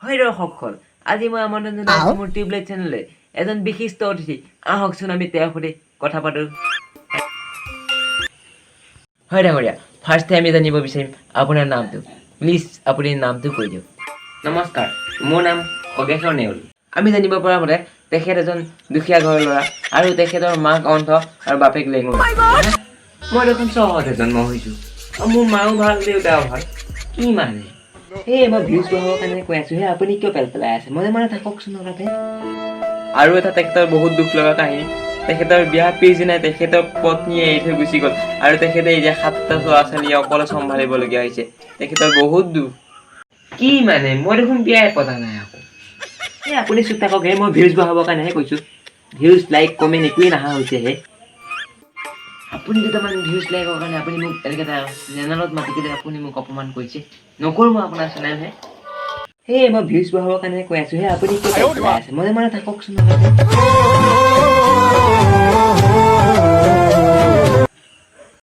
হয় দৰ্শকসকল, আজি মই আমন্ত্ৰণ জনাইছোঁ মোৰ টিউবলাইট চেনেললৈ এজন বিশিষ্ট অতিথি। আহকচোন, আমি তেওঁৰ সৈতে কথা পাতোঁ। হয় ডাঙৰীয়া, ফাৰ্ষ্ট আমি জানিব বিচাৰিম আপোনাৰ নামটো। প্লিজ আপুনি নামটো কৈ দিয়ক। নমস্কাৰ, মোৰ নাম খগেশ্বৰ নেউল। আমি জানিব পৰা মতে তেখেত এজন দুখীয়া ঘৰৰ ল'ৰা আৰু তেখেতৰ মাক অন্ধ আৰু বাপেক লেঙুৰা। মই দেখোন চহৰতে জন্ম হৈছোঁ আৰু মোৰ মাও ভাল, দেউতাও ভাল। কি মানে? এই মই ভিউজ বঢ়াবৰ কাৰণে কৈ আছোঁ হে। আপুনি কিয় পেল পেলাই আছে? মনে মনে থাককচোন অলপহে। আৰু এটা তেখেতৰ বহুত দুখ লগা কাহিনী। তেখেতৰ বিয়াৰ পিছদিনাই তেখেতৰ পত্নীয়ে এৰি থৈ গুচি গ'ল আৰু তেখেতে এতিয়া সাতটা ল'ৰা ছোৱালী অকলে চম্ভালিবলগীয়া হৈছে। তেখেতৰ বহুত দুখ। কি মানে? মই দেখোন বিয়াই পতা নাই আকৌ। এই আপুনি চুপ থাকক হে। মই ভিউজ বঢ়াবৰ কাৰণেহে কৈছোঁ। ভিউজ, লাইক, কমেণ্ট একোৱেই নাহা হৈছে হে। আপুনি দুটামান ভিউজ, লাইকৰ কাৰণে আপুনি মোক এনেকৈ এটা চেনেলত মাতি কেনে আপুনি মোক অপমান কৰিছে। নকৰোঁ মই আপোনাৰ চেনেল হে। সেই মই ভিউজ বঢ়াবৰ কাৰণে কৈ আছোঁ হে। আপুনি কিয় পেল পেলাই আছে? মনে মনে থাককচোন অলপহে।